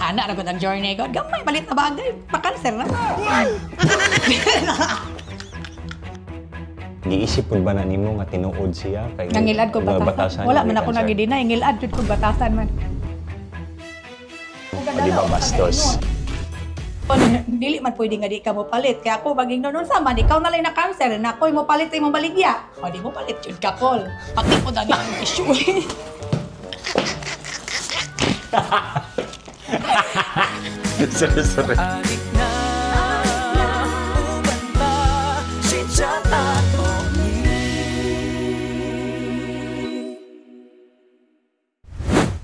Ana ra gud ang journey ko. Gamay palit na bagay, pa-cancer na. Giisip pud ba na nimo nga tinuod siya kay Nangilad ko nga batasan. Wala nga man ako cancer? nagidinay, ngilad jud ko batasan man. O, di ba bastos? Dili man pwede nga di ka mo palit. Kaya ako maging noon sa man, ikaw na lang na cancer, na ako'y mo palit imong baligya. O di mo palit jud ka kol. Pati ko dali ang tissue. Sorry, sorry. Adik na uban ta Chit-chat ato ni.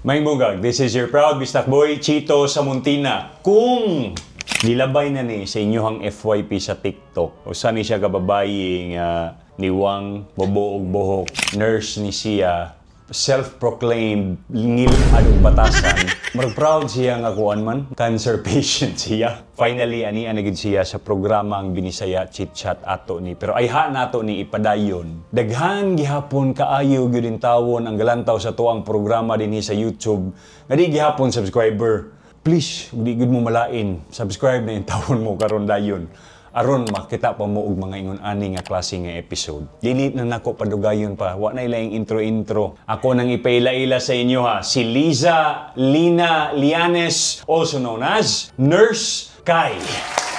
May mugag, this is your proud Bistak Boy, Chito Samontina. Kung nilabay na ni sa inyong FYP sa TikTok, o saan ni siya kababayi nga niwang, bobo og buhok, nurse ni siya, self-proclaimed ngil og batasan. Murag proud siya nga kuan man, cancer patient siya. Finally, ani ana gid siya sa programa ang Binisaya Chit Chat ato ni. Pero ay ha nato ni ipadayon. Daghan gihapon kaayo gyud tawon ang galantaw sa tuang programa dinhi sa YouTube. Nga di gihapon subscriber. Please, ug di gud mo malain. Subscribe na yung tawon mo karon dayon aron makita pa mo og mga ingon ani nga klase nga episode. Dili na nako padugayon pa. Wa na ilaing intro-intro. Ako nang ipaila-ila sa inyo ha. Si Liza Lina Lianes, also known as Nurse Kai.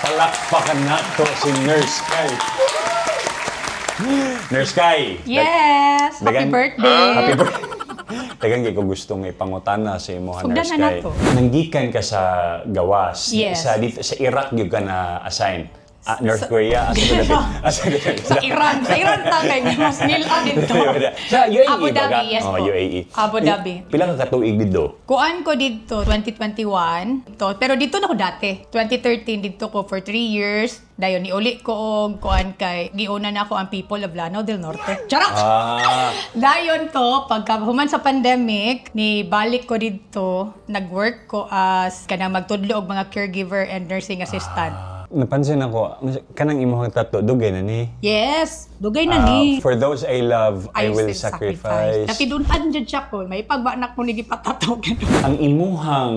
Palakpakan nato si Nurse Kai. Nurse Kai. Yes! Happy birthday! Happy birthday. Dagan kay ko gusto nga ipangutana sa imo ha, Sugdan Nurse na Kai. nato. Nanggikan ka sa gawas. Yes. Sa dito sa Iraq gyud ka na assign. Ah, North Korea, asa ko dapit? Asa ko dapit? Sa Iran. Sa Iran ta kay mas ngilad dito. Sa UAE Abu ba ka? Dhabi, yes Oh, po. UAE. Abu Dhabi. Pila ka katuig dito? Kuan ko dito 2021. To, pero dito na ko dati. 2013 dito ko for 3 years. Dayon niuli ko og kuan kay giuna na ako ang people of Lanao del Norte. Charot! Dayon to, pagka human sa pandemic, ni balik ko dito, nag-work ko as kanang magtudlo og mga caregiver and nursing assistant. Napansin ako, kanang imong tattoo, dugay na ni. Yes, dugay na ni. For those I love, I will sacrifice. Natidun-an jud siya ko. May pagbanak ko ni gipatato. Ang imuhang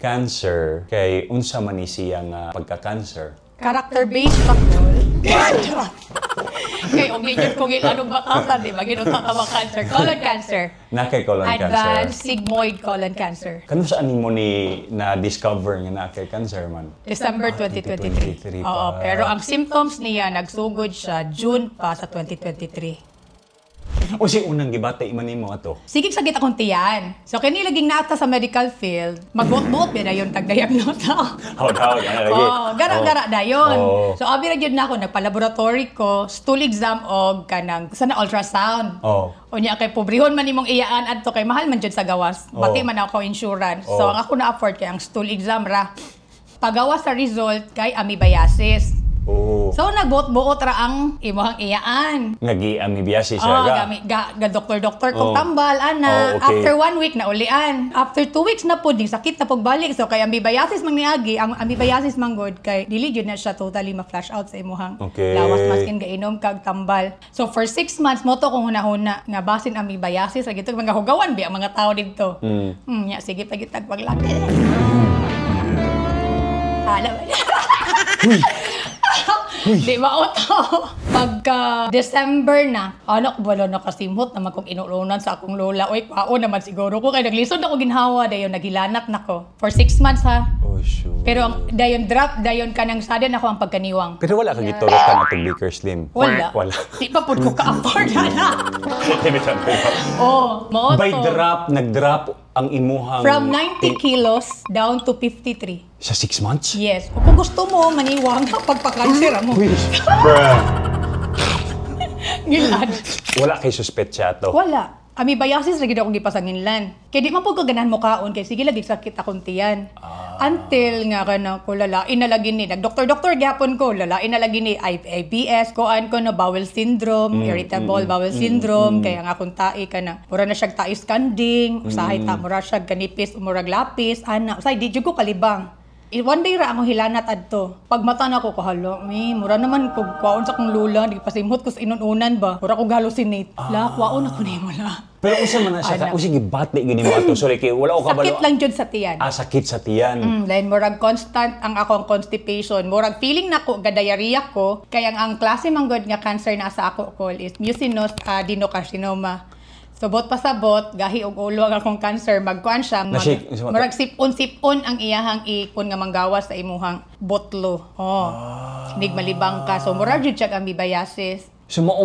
cancer, kay unsa man ni siya nga pagka-cancer? Character-based pa ko. Kay og gyud ko anong batasan, di ba? Ginuta ka ba cancer? Colon cancer. Na kay colon cancer. Advanced sigmoid colon cancer. Kano saan nimo ni na-discover nga na kay cancer man? December 2023. 2023 pa. Oo, pero ang symptoms niya, nagsugod siya June pa sa 2023. O si unang gibati man nimo ato? Sige sakit akong tiyan. So kini laging naata sa medical field, magbuot-buot ba dayon tag-diagnose. Hawd-hawd, ano lagi? Oh, gara-gara dayon. Oo. So abi ra gyud na ako nagpa-laboratory ko, stool exam og kanang sana ultrasound. Oo. Unya kay pobrehon man imong iyaan adto kay mahal man jud sa gawas. Pati Oo. man ako insurance. So Oo. ang ako na afford kay ang stool exam ra. Pagawa sa result kay amoebiasis. Oo. So nagbuot-buot ra ang imong iyaan. Nagi-amoebiasis siya Oh, ga? gami ga, ga doktor-doktor kong Oh. tambal ana. Oh, okay. After one week na ulian. After 2 weeks na pud ding sakit na pagbalik. So kay amoebiasis man niagi, ang amoebiasis man gud kay dili jud na siya totally ma-flash out sa imuhang lawas maskin gainom kag tambal. So for 6 months mo to kung hunahuna nga basin amoebiasis lagi to mga hugawan bi ang mga tao didto. Nya sige pagitag paglaki. Hala ba? Di ba to? Pagka December na, anak, wala na kasimhot naman kong inuunan sa akong lola. Uy, pao naman siguro ko. Kaya naglisod ako ginhawa, dayon naghilanat na ko. For 6 months ha. Oh, shoot. Pero ang dayon drop, dayon ka nang sudden ako ang pagkaniwang. Pero wala ka giturokan atong Baker Slim? Wala. Wala. Di pa pud ko ka-afford na. Oh, mao By to. drop, nag-drop ang imuhang From 90 kilos down to 53. Sa 6 months? Yes. O kung gusto mo, maniwang ka pagpa-cancer mo. Uy, bruh. Ngilad. Wala kay suspetsa to. Wala. Amoebiasis lagi akong gipasanginlan. Kay di man pud ko ganahan mo kaon kay sige lagi sakit akong tiyan. Until nga kana ko lalain na lagi ni nagdoktor-doktor gyapon ko lalain na lagi ni IBS kuan ko na bowel syndrome, irritable bowel syndrome, kaya nga akong tae kana mura na siyag tais kanding, usahay ta mura siya kanipis, murag lapis ana, usahay di jud ko kalibang. One day ra akong hilanat adto. Pagmata na ako, kahalo, mi, mura naman ko kwaon sa akong lula, di pasimhot ko sa inununan ba. Mura ko hallucinate. La, kwaon ako nimo la. Pero unsa man na siya ka? Ana. Unsa gibati gini mo ato? Sorry kay wala ko kabalo. Sakit lang jud sa tiyan. Ah, sakit sa tiyan. Then murag constant ang akong constipation. Murag feeling nako ga diarrhea ko. Kaya ang klase man gud nga cancer na sa ako call is mucinous adenocarcinoma. So bot pasabot, gahi og ulo ang akong cancer, magkuan siya, murag sipon-sipon ang iyahang ikon nga manggawas sa imuhang botlo. Oh. Nig malibang ka. So murag jud siya ang amoebiasis. So mao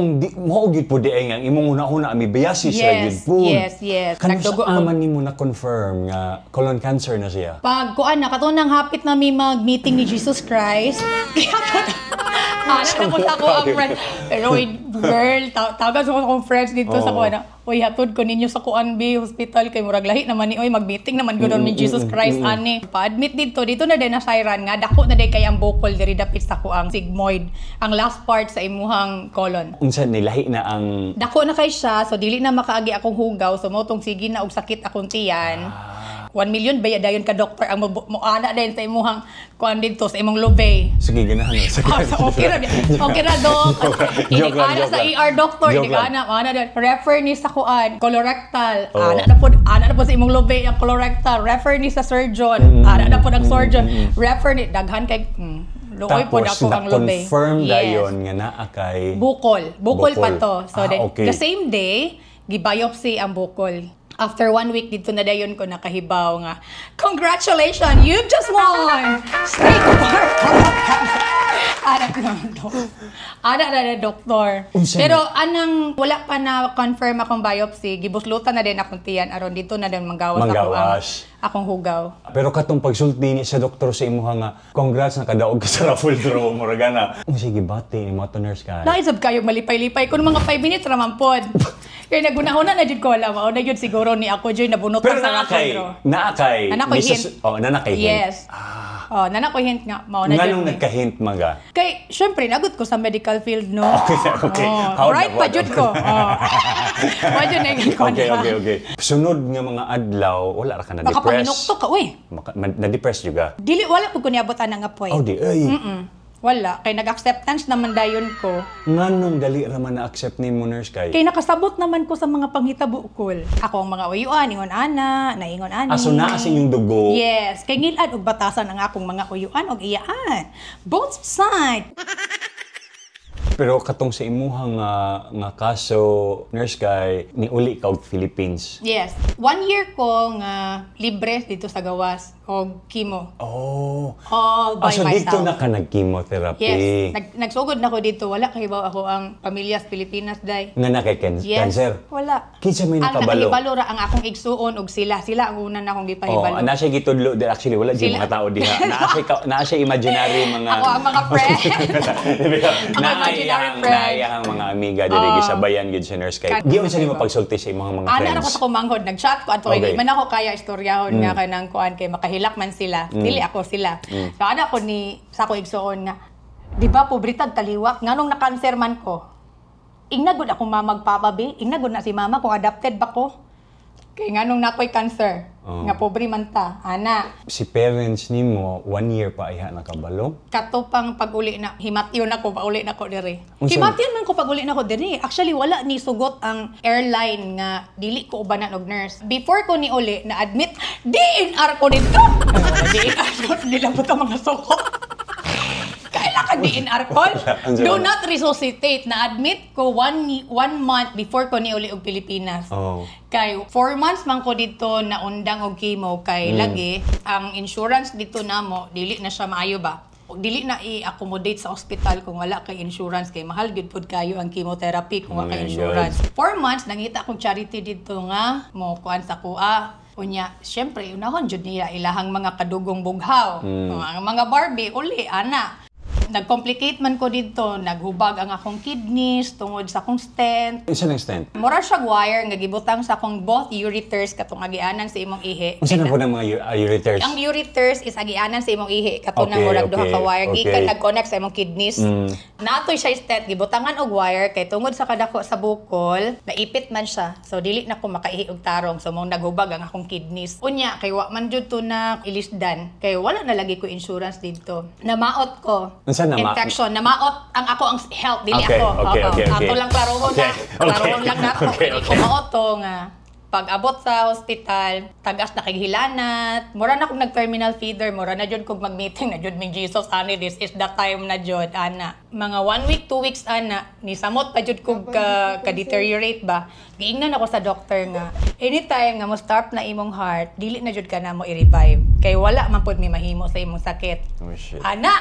gyud po di ay nga ang imong hunahuna amoebiasis ra gyud po. Yes. Kanus Nagdugo ko. aman nimo na confirm nga colon cancer na siya? Pag kuan na katunang hapit na mi mag-meeting ni Jesus Christ. Ana na ko sa ako ang friend. Pero oy, girl, tawagan sa akong friends dito sa kuan na. Uy, hatod ko ninyo sa kuan B hospital kay murag lahi naman ni oy, mag-meeting naman gud ni Jesus Christ ani. Pa-admit dito, dito na din na siran nga dako na day kay ang bukol diri dapit sa kuang sigmoid, ang last part sa imuhang colon. Unsa nilahi na ang Dako na kay siya, so dili na makaagi akong hugaw, so mao tong sige na og sakit akong tiyan. 1 million ba dayon ka doktor ang mo ana dayon sa imuhang kuan didto sa imong lubay. Sige, ganahan na. Sige. Ah, so okay ra, okay ra, doc. Joke lang, Ini joke sa lang. ER doctor, Joke ini lang. ana ana dayon. Refer ni sa kuan colorectal. Oo. Ana na pod sa imong lubay ang colorectal. Refer ni sa surgeon. Ana na pod ang surgeon. Refer ni daghan kay luoy pod Tapos ako ang lubay. na-confirm Yes. dayon nga naa kay Bukol. Bukol pa Bukol. to. So then, the same day, gibiopsy ang bukol. After one week, dito na dayon ko nakahibaw nga, "Congratulations! You've just won! Stage 4 colon cancer!" Ana na, dok. Ana na na, doktor. Unsa Pero anang wala pa na confirm akong biopsy, gibuslutan na din akong tiyan aron dito na din manggawas, ako ang Manggawas. Akong hugaw. Pero katong pagsulti ni sa doktor sa imuha nga, "Congrats, nakadaog ka sa raffle draw," murag ana. Unsa gibati ni mo to, nurse kay? Naisab kayo malipay-lipay ko mga 5 minutes ra man pod. Kaya nagunahuna na jud ko alam, mao na jud siguro ni ako jud nabunutan Pero sa naa raffle kay draw. Naa kay Naa koy hint. Oh, naa kay hint. Yes. Oh, naa koy hint nga mao na jud Nganong ni. nagka-hint maga? Kay syempre nagot ko sa medical field, no. Okay. Oh, How right na, pa how jud na? ko. Oh. Wa jud na ko. Okay. Sunod nga mga adlaw, wala ra ka na-depress. Makapanginukto ka uy. Na-depress juga. Dili, wala pud ko niabot ana nga point. Oh, di ay. Wala kay nag-acceptance naman dayon ko. Nganong dali ra man na-accept nimo, nurse kay? Kay nakasabot naman ko sa mga panghitabo kol. Ako ang mga uyuan, ingon ana, naingon ani. Ah, so naa sa inyong dugo. Yes, kay ngilad og batasan ang akong mga uyuan og iyaan. Both side. Pero katong sa imuha nga kaso, nurse kay, niuli ka og Philippines. Yes. One year ko nga libre dito sa gawas og chemo. Oh. All by Ah, so myself. dito na ka nag-chemotherapy. Yes. Nagsugod na ko dito. Wala kay ako ang pamilya sa Pilipinas, day. Nga na kay Yes. cancer. Wala. Kinsa may Ang nakabalo? nakahibalo ra ang akong igsuon og sila. Sila ang una na akong Oh, gipahibalo. ana siya gitudlo di actually wala di Sila. mga tao diha. Naa siya imaginary mga Ako ang mga friend. Ako imaginary friend. Naa ang mga amiga diri gisabayan gid si nurse kay. Kan- Di unsa nimo pagsulti sa imong mga Ana friends? ra ko sa kumanghod, nag-chat ko ato kay di man ako kaya istoryahon nga kanang kuan kay makahilak man sila. Dili ako sila. So ana ko ni sa ako igsuon nga, di ba pobretag taliwak, nganong na-cancer man ko? Ingna gud ako mamag papa be, ingna gud na si mama kung adopted ba ko. Kay nganong nakoy cancer, nga pobre man ta. Ana, Si parents nimo one year pa iha nakabalo. Kato pang pag-uli na himatyon ako pauli na ko diri. Unsa- Himatyon man ko pag-uli na ko diri. Actually wala ni sugot ang airline nga dili ko ubanan og nurse. Before ko ni uli na admit DNR ko dito. DNR ko nila po mga suko. Kaila ka DNR call? Unsa Do man? not resuscitate. Na-admit ko one month before ko ni uli og Pilipinas. Kay 4 months man ko dito na undang og chemo kay lagi ang insurance dito namo dili na siya maayo ba. Dili na i-accommodate sa ospital kung wala kay insurance kay mahal gyud pud kayo ang chemotherapy kung Oh wala kay my insurance. 4 months nangita akong charity dito nga mo kuan sa kuha. Unya, syempre unahon jud niya ilahang mga kadugong bughaw. Ang mga Barbie uli ana. Nag-complicate man ko dito, naghubag ang akong kidneys tungod sa akong stent. Unsa nang stent? Mura siya wire nga gibutang sa akong both ureters, katong agianan sa imong ihi. Unsa na po ng mga ureters? Ang ureters is agianan sa imong ihi, kato nang murag duha ka wire gikan nag-connect sa imong kidneys. Naatoy siya stent, gibutangan og wire kay tungod sa kadako sa bukol, naipit man siya. So dili na ko makaihi og tarong, so mong naghubag ang akong kidneys. Unya kay wa man jud to na ilisdan kay wala na lagi ko insurance dito. Namaot ko. Unsa Infection. Namaot ang ako ang health, dili ako. Okay, Oo. okay. Ato lang klarohon na. Klarohon lang na ako. Kay maot to nga pag abot sa hospital, tagas na kay hilanat, mura na kong nag-terminal feeder, mura na jud kog mag-meeting na jud ming Jesus ani, this is the time na jud ana. Mga one week, 2 weeks ana, ni samot pa jud kog ka deteriorate ba. Giingnan ako sa doctor nga anytime nga mo start na imong heart, dili na jud ka na mo i-revive. Kay wala man pud mi mahimo sa imong sakit. Oh shit. Ana,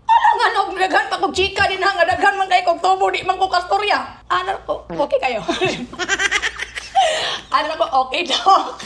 ala nga no, daghan pa kog chika din ha, nga daghan man kay kog tubo, di man ko kastorya. Ana ko, okay kayo. Ana ko, okay, doc.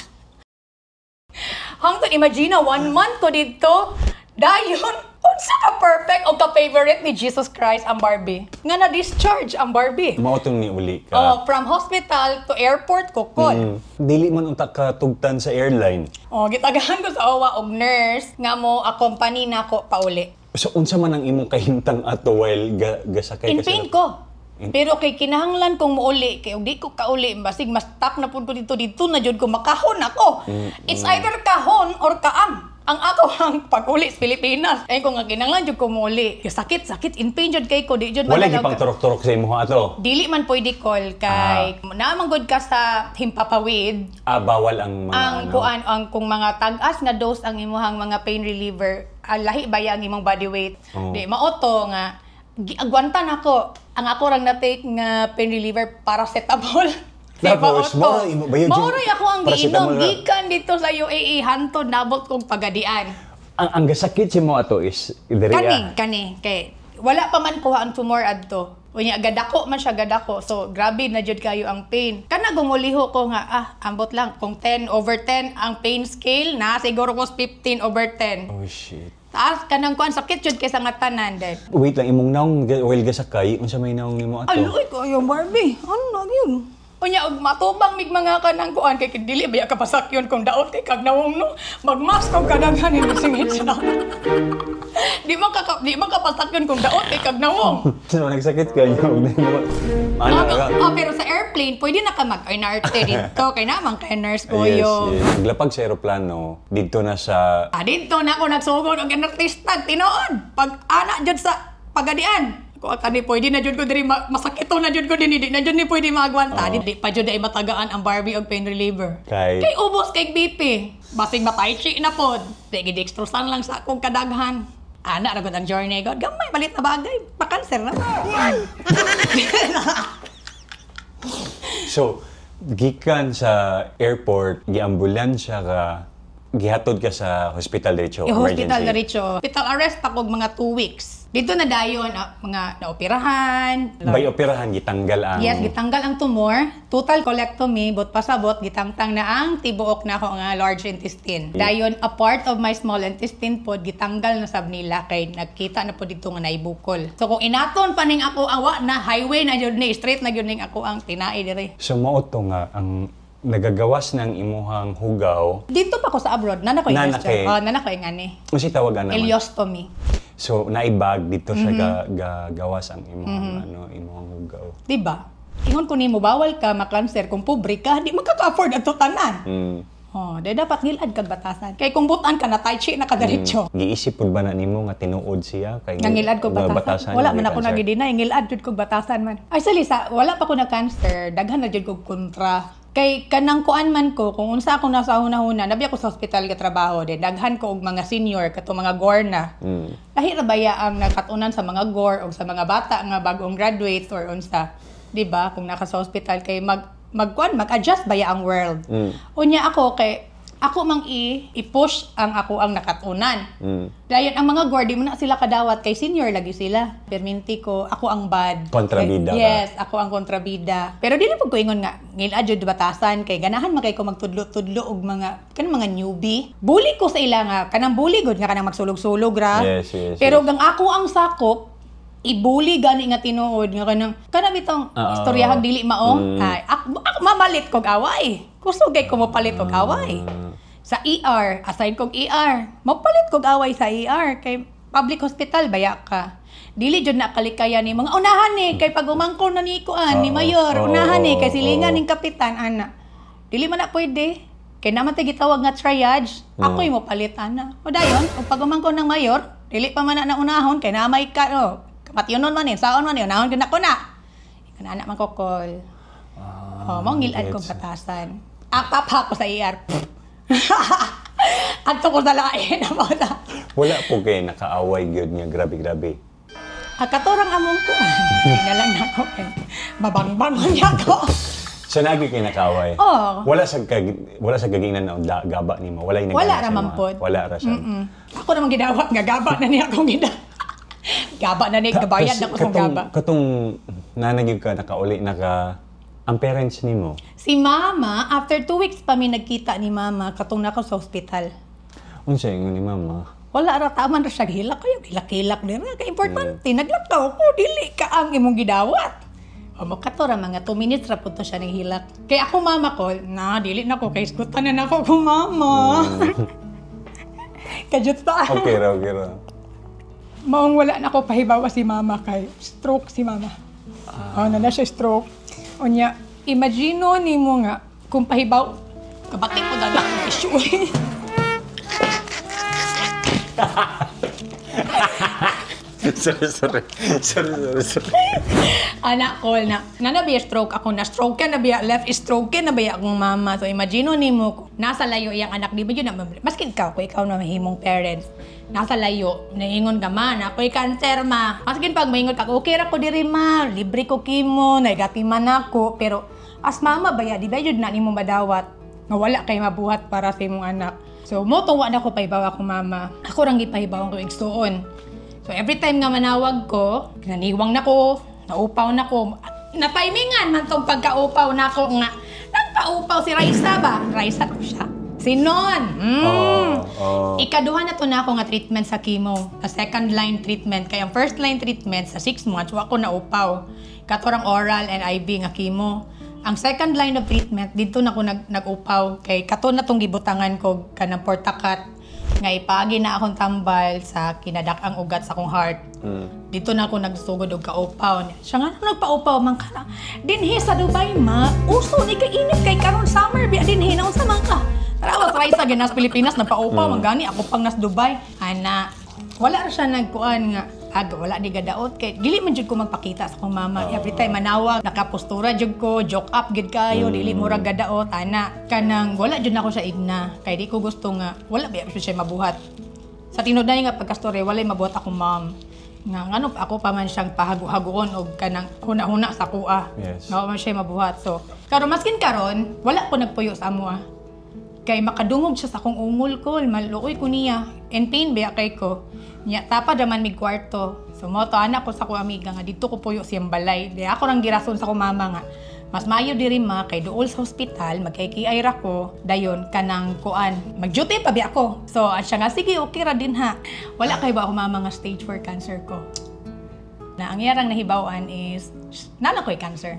Hangtod imagine na, one month ko dito, dayon, unsa ka perfect o ka favorite ni Jesus Christ ang Barbie. Nga na-discharge ang Barbie. Mao tong niuli ka. Oh, from hospital to airport ko call. Dili man unta ka tugtan sa airline. Oh, gitagahan ko sa OWWA og nurse nga mo accompany nako pauli. So unsa man ang imong kahimtang ato while gasakay In ka sa pain ko. Pero kay kinahanglan kong muuli, kay og di ko kauli, basig mas stuck na pud ko dito, dito na jud ko makahon ako. It's either kahon or kaang. Ang ako ang pag-uli sa Pilipinas. Ay ko nga kinahanglan jud ko muuli. Sakit, sakit, in pain jud kay ko, di jud Wala madalaw gipang turok-turok sa imo ato. Dili man pwede call kay naa man gud ka sa himpapawid. Ah, bawal ang mga Ang ano. kuan, ang kung mga tag-as nga dose ang imuhang mga pain reliever, ah, lahi ba ang imong body weight. Di mao to nga agwantan ako. Ang ako rang na-take nga pain reliever, paracetamol. Di Tapos, mao to. mao ra imo- bayo Mao ra ako ang giinom paracetamol ra. gikan dito sa UAE hantod nabot kong Pagadian. Ang gasakit si mo ato is diri. Kani, ah. kani kay wala pa man kuha ang tumor adto. Unya gadako man siya, gadako. So grabe na jud kayo ang pain. Kana gumuliho ko nga, ah, ambot lang kung 10 over 10 ang pain scale na siguro ko 15 over 10. Oh shit. Taas kanang kuan, sakit jud kay sa nga tanan din. Wait lang, imong naong while gasakay, unsa may naong nimo ato? Ay, ko yung Barbie. Ano na yun? Unya og matubang mig mga kanang kuan kay dili ba ka pasakyon kung daot kay kag nawong, no. Magmask og kadaghan ni singit sa. Di man ka pasakyon kung daot kay kag nawong. So nagsakit ka niyo og nimo. Ano Ah, ka? oh, pero sa airplane, pwede na ka mag-inarte dito. Kay naman kay nurse ko Yes, yung. yes. Naglapag sa eroplano didto na sa Ah, dito na ako nagsugod og artista, tinuod. Pag ana jud sa Pagadian. Ko kani pwede na jud ko diri masakito na jud ko dinhi, di na jud ni pwede maagwanta. Di pa jud ay matagaan ang Barbie og pain reliever. Kay ubos kay BP. Basig matay chi na pod. Di gidextrosan lang sa akong kadaghan. Ana ra gud ang journey god. Gamay malit na bagay, pa-cancer na. So, gikan sa airport, giambulansya ka, gihatod ka sa hospital diretso? Yung hospital Emergency. diretso. Hospital arrest pa kog mga 2 weeks. Dito na dayon ah, mga naoperahan. By operahan, gitanggal ang Yes, gitanggal ang tumor, total colectomy, but pasabot, gitangtang na ang tibuok na ako nga large intestine. Dayon, a part of my small intestine pod, gitanggal na sab nila kay nagkita na pod dito nga naibukol. So kung inaton pa ning ako awa na highway na jud ni, straight na jud ning ako ang tinai diri. So mao to nga ang nagagawas ng imuhang hugaw. Dito pa ko sa abroad, nana ko Nana yung Oh, nana ko yung ani. Unsay tawag ana man? Ileostomy. So naibag dito siya gawas ang imuhang ano, imuhang hugaw. Di ba? Ingon ko nimo, bawal ka makanser kung pobre ka, di makaka-afford ato tanan. Oh, di dapat ngilad kag batasan. Kay kung butan ka na tai chi na kadiretso. Giisip pud ba na nimo nga tinuod siya kay Nga ngilad ko nga batasan. Wala nga man ako cancer? nagidinay, ngilad jud kog batasan man. Actually sa wala pa ko na cancer, daghan na jud kog kontra. Kay kanang kuan man ko, kung unsa ako nasa huna-huna, nabi ako sa hospital ga trabaho de, daghan ko og mga senior kato mga gore na. Lahi ra baya ang nakatunan sa mga gore o sa mga bata nga bagong graduates or unsa, 'di ba? Kung naka sa hospital kay magkuan, mag-adjust baya ang world. Unya ako kay Ako mang i-push ang ako ang nakatunan. Dayon ang mga guard, di mo na sila kadawat kay senior lagi sila. Perminti ko, ako ang bad. Kontrabida ka. Yes, ako ang kontrabida. Pero dili pud ko ingon nga ngil-ad jud batasan kay ganahan man kay ko magtudlo-tudlo og mga kanang mga newbie. Bully ko sa ila nga kanang bully gud nga kanang magsulog-sulog ra. Yes, Pero gang ako ang sakop, ibuli gani nga tinuod nga kanang kana bitong istoryahang dili mao. Ay, ako mamalit kog away. Kusog kay ko mopalit og away. Sa ER, aside kog ER, mopalit kog away sa ER kay public hospital baya ka. Dili jud na kalikaya ni mga unahan ni kay pag umangko na ni kuan ni mayor, unahan ni kay silingan ning kapitan ana. Dili man na pwede. Kay naman tay gitawag nga triage, ako'y mopalit ana. O dayon, ug pag umangko ng mayor, dili pa man na naunahon kay namay ka oh. Kamatyonon man ni, saon man ni, unahon gyud nako na. Kana man ko call. Oh, mao ngil-ad kog Gets. batasan. Akpap ko sa ER. Adto ko sa lain mo na. Wala po kay nakaaway gyud nga grabe-grabe. Ah, katorang among ko. Hindi na lang nako. Eh. Mabangbang man niya ko. Sa nagi kay nakaaway? Oo. Wala sa gaginan na gaba nimo. Wala yung Wala nag-ana ra sa man imo. pod. Wala ra siya. Ako naman gidawat nga gaba na niya akong gida. Gaba na ni gabayad na ko sa gaba. Katong nanagig ka nakauli naka ang parents nimo. Si Mama, after 2 weeks pa mi nagkita ni Mama katong nako sa ospital. Unsa ingon ni Mama? Wala ra, taman ra siya hilak kayo, hilak-hilak dira kay importante naglakaw ko, dili ka ang imong gidawat. O mo kato ra mga 2 minutes ra pud to siya ning hilak. Kay ako mama ko, na dili na ko kay isgutan na nako ko mama. Kajut pa. Okay ra, okay ra. Maong wala na ko pahibawa si Mama kay stroke si Mama. Oh, na na siya stroke. Unya, imagine nimo nga kung pahibaw kabati ko dala ang issue. Sorry, sorry. Sorry, sorry, sorry. Anak ko na na biya stroke ako, na stroke ka na biya, left stroke ka na biya akong mama. So imagine nimo nasa layo iyang anak, di ba yun na maskin ikaw, kung ikaw na mahimong parents nasa layo, naingon ka man, ako'y cancer, ma, maskin pag maingon ka, okay ra ko diri ma, libre ko kimo, naigati man ako, pero as mama baya, di ba yun na nimo madawat nga wala kay mabuhat para sa imong anak? So mo tuwa na ko pahibaw akong mama, ako rang gipahibaw ko igsuon. So every time nga manawag ko, naniwang na ko, naupaw na ko. Natimingan man tong pagkaupaw na ko nga. Nagpaupaw si Raisa ba? Raisa ko siya. Si Non. Oo. Ikaduha na to na ako nga treatment sa chemo. A second line treatment. Kaya ang first line treatment sa 6 months, wa ko naupaw. Katorang oral and IV nga chemo. Ang second line of treatment, dito na ko nag-upaw. Kay kato na tong gibutangan ko kanang portacat nga ipaagi na akong tambal sa kinadak-ang ugat sa akong heart. Dito na ako nagsugod og kaupaw. Siya nga nagpaupaw man ka. Dinhi sa Dubai ma, uso ni kay init kay karon summer biya dinhi na unsa man ka. Tarawa sa Raisa ginas Pilipinas nagpaupaw man gani ako pang nas Dubai. Ana, wala ra siya nagkuan nga ag wala ni gadaot kay dili man jud ko magpakita sa akong mama. Every time manawag, nakapostura jud ko, joke up gid kayo, dili murag gadaot ana. Kanang wala jud nako siya igna kay di ko gusto nga wala ba siya mabuhat. Sa tinud nga pagkastorya, walay mabuhat akong mom. Nga ngano pa ako pa man siyang pahago-hagoon og kanang huna-huna sa kuha. Nga wa man siya mabuhat. So, karon maskin karon, wala ko nagpuyo sa amo ah. Kay makadungog siya sa akong ungol ko, maluoy ko niya. And pain biya kay ko. Nya tapad raman mig kwarto. So mo to anak ko sa akong amiga nga didto ko puyo siyang balay. Di ako rang girason sa akong mama nga mas maayo diri ma kay duol sa ospital, magkay ra ko dayon kanang kuan. Mag-duty pa biya ako. So siya nga sige, okay ra din ha. Wala kay ba ako mama nga stage 4 cancer ko. Na ang iyarang nahibaw-an is nana ko'y cancer.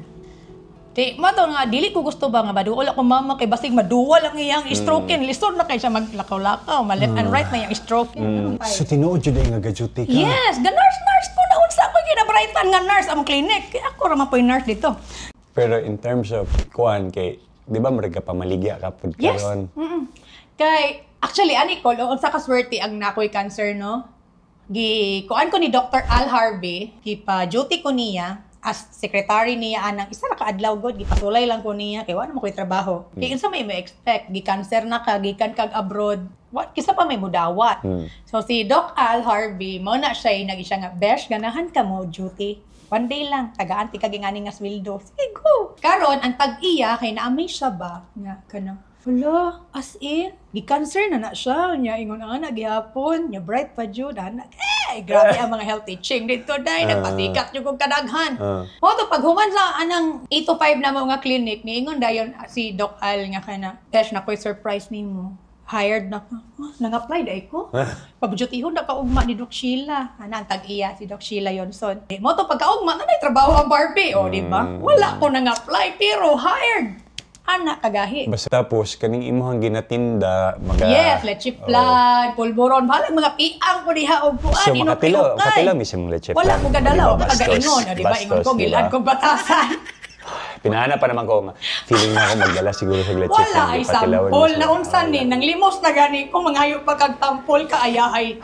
Di, mo to nga, dili ko gusto ba nga maduol ako mama kay basig maduwal ang iyang stroke, lisod na kay siya maglakaw-lakaw, ma left and right na iyang stroke. So tinuod jud ay nga ga-duty ka. Yes, the nurse nurse ko na unsa ko ginabrightan nga nurse among clinic. Kaya ako ra man po'y nurse dito. Pero in terms of kuan kay di ba murag ka pamaligya ka pud Yes. karon? Kay actually ani ko unsa ka swerte ang nakoy cancer no. Gi kuan ko ni Dr. Al Harvey, gipa duty ko niya as secretary niya anang isa ra ka adlaw god, gipasulay lang ko niya kay wala man ko'y trabaho. Kay unsa may mo expect, gi cancer na ka gikan kag abroad, what kisa pa may mudawat. So si Doc Al Harvey mo na siya nag siya nga, "Besh, ganahan ka mo duty. One day lang, tagaan ti kag ingani nga sweldo. Sige, go." Karon ang tag-iya kay naamay siya ba nga kanang Wala, as in, gi-cancer na na siya. Nya, ingon ana, gihapon. Nya, bright pa jud, ana. Eh, grabe ang mga health teaching dito, day. Nagpasikat yung kong kadaghan. O, to, pag human sa anang 8 to 5 na mga clinic, niingon dayon si Doc Al nga kana, "Tesh, na ko'y surprise nimo. Hired na ka." "Ah, nang-apply dai ko. Pabudjutihon na ka ugma ni Doc Sheila." Ana, ang tag-iya, si Doc Sheila Yonson. Eh, mo to pagkaugma, na trabaho ang Barbie. O, di ba? Wala ko nang-apply, pero hired. Ana, kagahi. Basta tapos, kaning imuhang ginatinda, maga. Yes, leche flan, pulboron, bahalag mga piang ko diha og kuan. So, makatilo, makatilo mismo leche Wala flan. ko gadala, Di ba, wa ka bastos? kagaingon, o, di ba? Ingon ko, Bastos, di ba? gilad kong batasan. Pinahanap pa naman ko nga. Feeling na ako magdala siguro sa leche Wala flan. ay Patilawan sampol mo na unsa ni nang limos na gani ko mangayo pa kag tampol ka ayahay.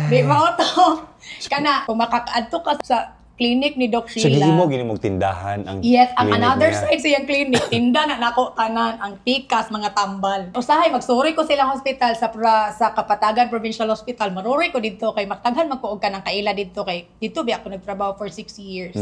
Di ba to? Kana kung makakaadto ka sa clinic ni Doc So, Sheila. gihimo gini mong tindahan ang Yes, ang clinic another niya. side sa iyang clinic, tinda na nako tanan ang pikas, mga tambal. Usahay magsuri ko silang hospital sa Kapatagan Provincial Hospital. Maruroy ko didto kay makataghan man ko og kanang kaila didto kay didto biya ako nagtrabaho for 6 years.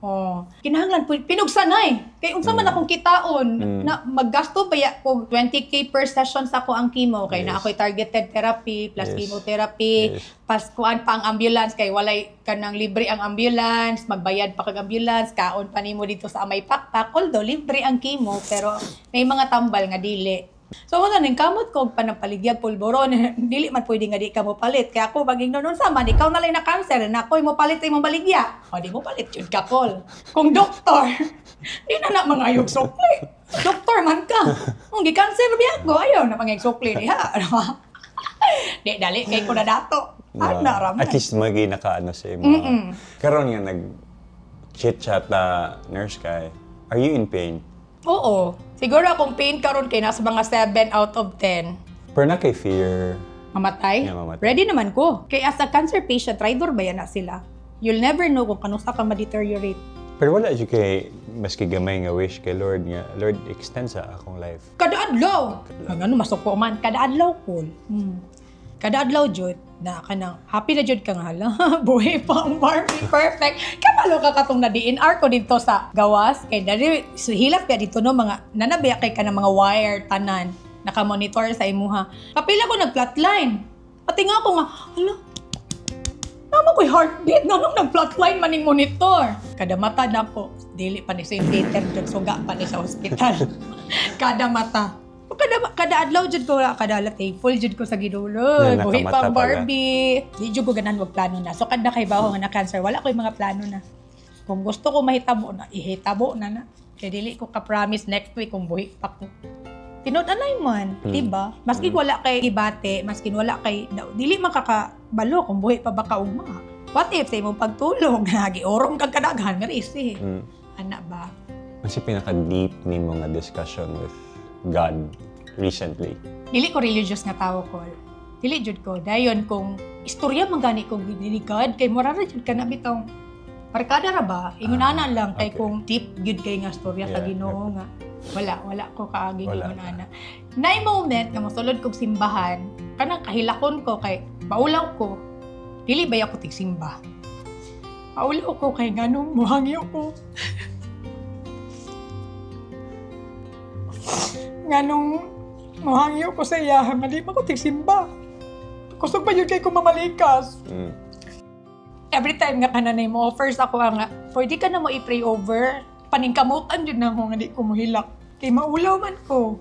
Oh, kinahanglan pinugsanay. Kay unsa man akong kitaon na maggasto ba ya ko 20K per session sa ako ang chemo kay na ako'y targeted therapy plus chemotherapy pas kuan pa ang ambulance kay walay kanang libre ang ambulance, magbayad pa kag ambulance, kaon pa nimo dito sa Amay Pakpak. Although libre ang chemo pero may mga tambal nga dili. So wala ning kamot ko og panapaligyag pulboron, dili man pwede nga di ka mo palit. Kaya ako maging noon sa man ikaw na lang na cancer na ako'y mo palit imong baligya. O di mo palit jud ka kol. Kung doktor, di na na mangayog sukli. Doktor man ka. Kung gi-cancer biya ko ayaw na mangayog sukli diha. Ano ba? Di dali kay ko na dato. Ana ra man. At least magi nakaano sa imo. Karon nga nag chit-chat na nurse kay, are you in pain? Oo. Siguro akong pain karon kay nasa mga 7 out of 10. Pero na kay fear. Mamatay? Yeah, mamatay. Ready naman ko. Kay as a cancer patient, rider ba yan na sila? You'll never know kung kanusa ka ma-deteriorate. Pero wala jud kay maski gamay nga wish kay Lord nga, "Lord, extend sa akong life." Kada adlaw. Ang ano, masuko man. Kada adlaw ko. Kada adlaw jud na kanang happy na jud ka nga hala. Buhi pa ang Barbie. Perfect. Kabalo ka katong na DNR ko dito sa gawas kay dali so hilak pa dito no mga nanabiya kay ka ng mga wire tanan naka-monitor sa imuha. Kapila ko nag-flatline. Pati nga ako nga, hala, tama ko'y heartbeat na nung nag-flatline maning monitor. Kada mata na ko, dili pa ni St. Peter, dyan suga pa ni sa hospital. Kada mata. Kada adlaw jud ko, kada thankful jud ko sa Ginoo. Na Buhi nakamata pa ang pala. Barbie. Di jud ko ganahan plano na. So kada kay bawo nga na cancer, wala ko'y mga plano na. Kung gusto ko mahitabo na, ihitabo na na. Kay dili ko ka-promise next week kung buhi pa ko. Tinud-anay man, di ba? Maski wala kay ibate, maski wala kay dili man kakabalo kung buhi pa ba ka ugma. What if sa imong pagtulog, giorong kag kadaghan, merisi. Ana ba? Ano pinaka-deep ni mga discussion with God recently? Dili ko religious nga tao ko. Dili jud ko. Dayon kung istorya man gani ko ni God kay mura ra jud ka na bitaw. Barkada ra ba? Ingon ana lang kay kung deep gyud kay nga storya sa Ginoo nga wala wala ko kaagi Wala ingon ka. ana. Nay moment nga mosulod kog simbahan, kanang kahilakon ko kay maulaw ko. Dili ba ako tigsimba? Maulaw ko kay nganong muhangyo ko. Nganong muhangyo ko sa iya, nga di ba ko tigsimba. Kusog ba yun kay ko mamalikas? Every time nga kananay mo offers ako ang pwede ka na mo i-pray over. Paningkamutan jud na ako nga di ko mohilak. Kay maulaw man ko.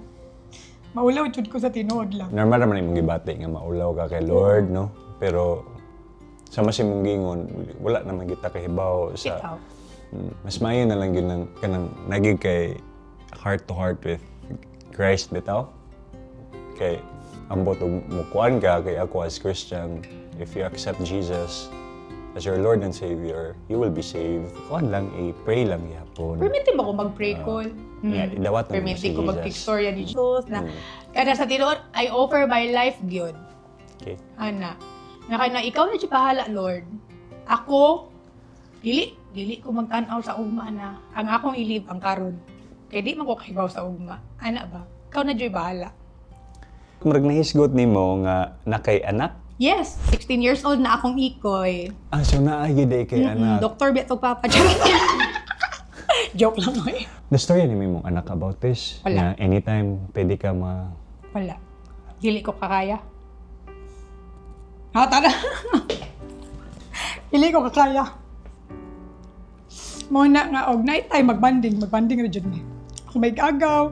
Maulaw jud ko sa tinuod lang. Normal naman imong gibati nga maulaw ka kay Lord, no? Pero sa mas imong gingon, wala naman kita kahibaw sa Bitaw. Mas maayo na lang yun ng kanang nagig kay heart to heart with Christ bitaw. Kay ambot og mukuan ka kay ako as Christian, if you accept Jesus as your Lord and Savior, you will be saved. Kuan lang, i-pray lang gyapon. Permiti ba ko mag-pray call? Yeah, idawat na nimo Permiti si ko Jesus. mag-istorya ni Jesus na kada sa tinuod I offer my life gyud. Ana. Na kay na ikaw na siya bahala, Lord. Ako dili dili ko magtan-aw sa ugma na. Ang akong i-live ang karon. Kay di man ko kahibaw sa ugma. Ana ba? Ikaw na jud bahala. Murag nahisgot nimo nga nakay anak? Yes, 16 years old na akong ikoy. Ah, so naa gyud ay kay anak. Doktor biya tog papa. Joke lang, oy. Nastorya ni imong anak about this? Wala. Na anytime pwede ka ma... Wala. Dili ko kakaya. Ha, tara. Dili ko kakaya. Mao na nga og night time magbanding, magbanding ra jud ni. Ako may agaw.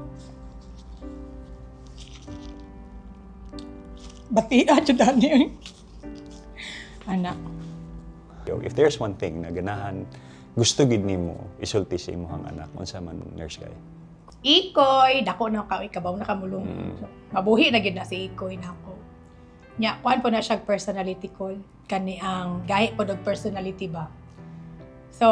Batia jud ani. Anak. If there's one thing na ganahan, gusto gid nimo isulti sa imong anak, unsa man, Nurse Kai? Ikoy, dako na ka, ikabaw na kamulong. Mabuhi na gid na si Ikoy nako. Nya, kuan po na siya personality call. Kani ang gahi po og personality ba. So,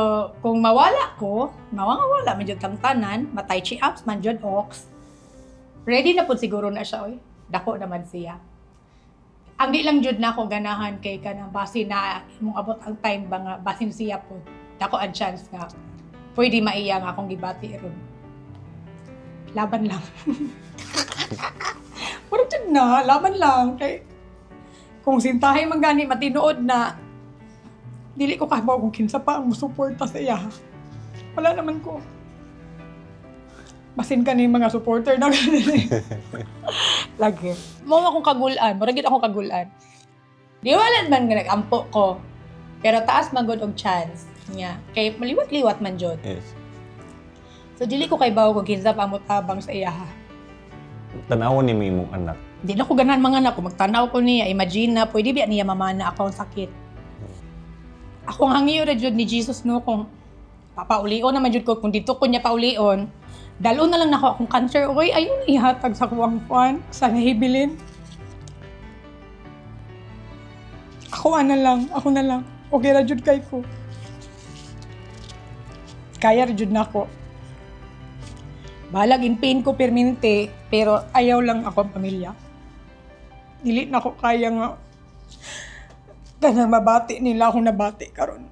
kung mawala ko, mawangawala man jud tang tanan, matay chi ups man jud ox. Ready na pud siguro na siya oy. Dako naman siya. Ang di lang jud na ako ganahan kay kanang base na imong abot ang time ba nga basin siya po. Dako ang chance nga pwede maiya nga akong gibati ron. Laban lang. Murag jud na, laban lang kay kung sintahay man gani matinuod na dili ko kabaw kung kinsa pa ang musuporta sa iya. Wala naman ko. Basin ka ni mga supporter na ganun. Lagi. Mo akong kagulan, murag gid akong kagulan. Di wala man nga nag-ampo ko. Pero taas man gud og chance niya. Kay maliwat-liwat man jud. So dili ko kay bawo kung kinsa pa mo tabang sa iya. Tanawon ni imong anak. Di na ko ganahan mga anak ko. Magtanaw ko niya, imagine na, pwede ba niya mamana ako ang sakit. Ako ang hangyo ra jud ni Jesus no kung papaulion naman jud ko kung dito ko niya paulion, dalo na lang nako akong cancer. Oy, ayun ihatag sa kuwang kwan sa nahibilin. Ako ana lang, ako na lang. Okay ra jud kay ko. Kaya ra jud nako. Balag in pain ko permente, pero ayaw lang ako ang pamilya. Dili na ko kaya nga kanang mabati nila akong nabati karon.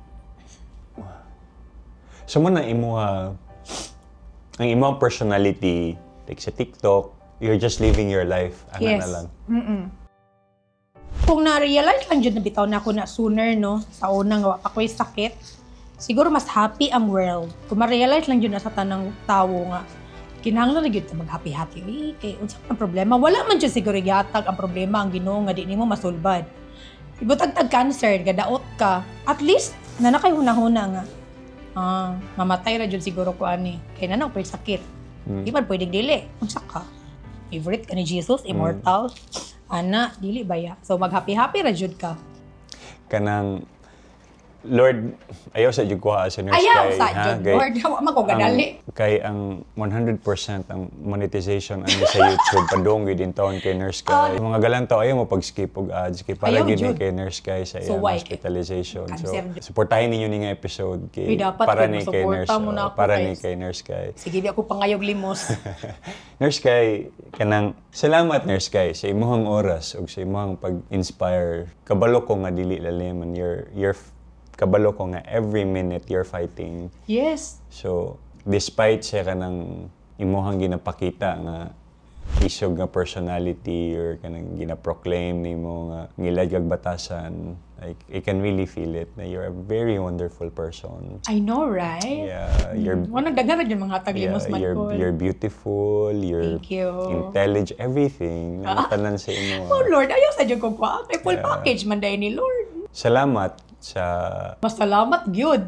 So mo na imuha ang imong personality like sa TikTok, you're just living your life ana na lang. Kung na-realize lang jud na bitaw na ako na sooner no, sa una nga wa pa ko'y sakit, siguro mas happy ang world. Kung ma-realize lang jud na sa tanang tawo nga kinahanglan na gyud ta mag-happy-happy. Uy, kay unsa man problema? Wala man jud siguro gihatag ang problema ang Ginoo nga di nimo masulbad. Ibutag tag cancer, gadaot ka. At least na nakay hunahuna nga. Ah, mamatay ra jud siguro ko ani. Kay na ko'y sakit. Di man pwedeng dili. Unsa ka? Favorite ka ni Jesus, immortal. Ana, dili ba ya? So mag-happy-happy ra jud ka. Kanang Lord, ayaw sa jud kuha sa Nurse Ayaw Kai, sa ha? jud, Kay- Lord. Wa man ko gadali. Kay ang 100% ang monetization ani sa YouTube padung gyud in taon kay Nurse Kai. Mga galantaw ayaw mo pag-skip og ads kay para Ayaw gyud ni jud. kay Nurse Kai sa So iyang why? hospitalization. So Cancer jud. suportahin ninyo ni nga episode kay Uy, dapat para jud, ni kay masuporta Nurse mo na oh, ako, para ni guys. kay Nurse Kai. Sige, di ako pangayog limos. Nurse Kai, kanang salamat Nurse Kai sa imuhang oras ug sa imuhang pag-inspire. Kabalo ko nga dili lalim and you're kabalo ko nga every minute you're fighting. So, despite sa kanang imuhang ginapakita nga isog nga personality or kanang gina-proclaim nimo nga ngilad kag batasan, like I can really feel it na you're a very wonderful person. I know, right? Yeah, you're Wala nagdaghan na yung mga taglimos yeah, man you're ko. you're beautiful, you're Thank you. intelligent, everything. Tanan sa imo. Oh Lord, ayaw sa jud ko kwa. Kay full package man dahil ni Lord. Salamat sa Mas salamat gyud.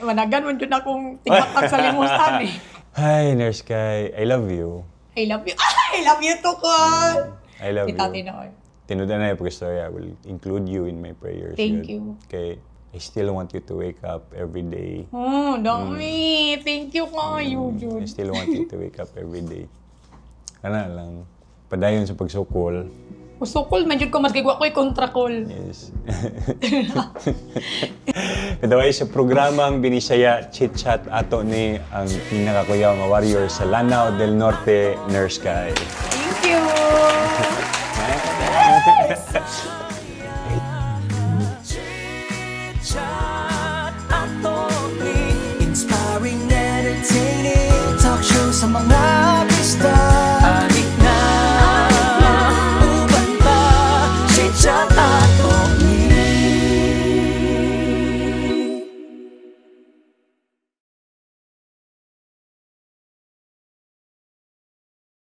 Managan man jud akong tigmatag sa limusan eh. Hi, Nurse Kai. I love you. I love you. I love you too, Kon. I love Kita you. tinuod. Tinuod na yung pag-story, I will include you in my prayers. Thank Yun. you. Kay I still want you to wake up every day. Oh, dami. Thank you kayo, Jud. I still want you to wake up every day. Ano lang, padayon sa pagsukol. Usukol man jud ko maski wa ko'y kontrakol. Yes. By sa programang Binisaya Chit Chat ato ni ang pinakakuyaw nga warrior sa Lanao del Norte, Nurse Kai.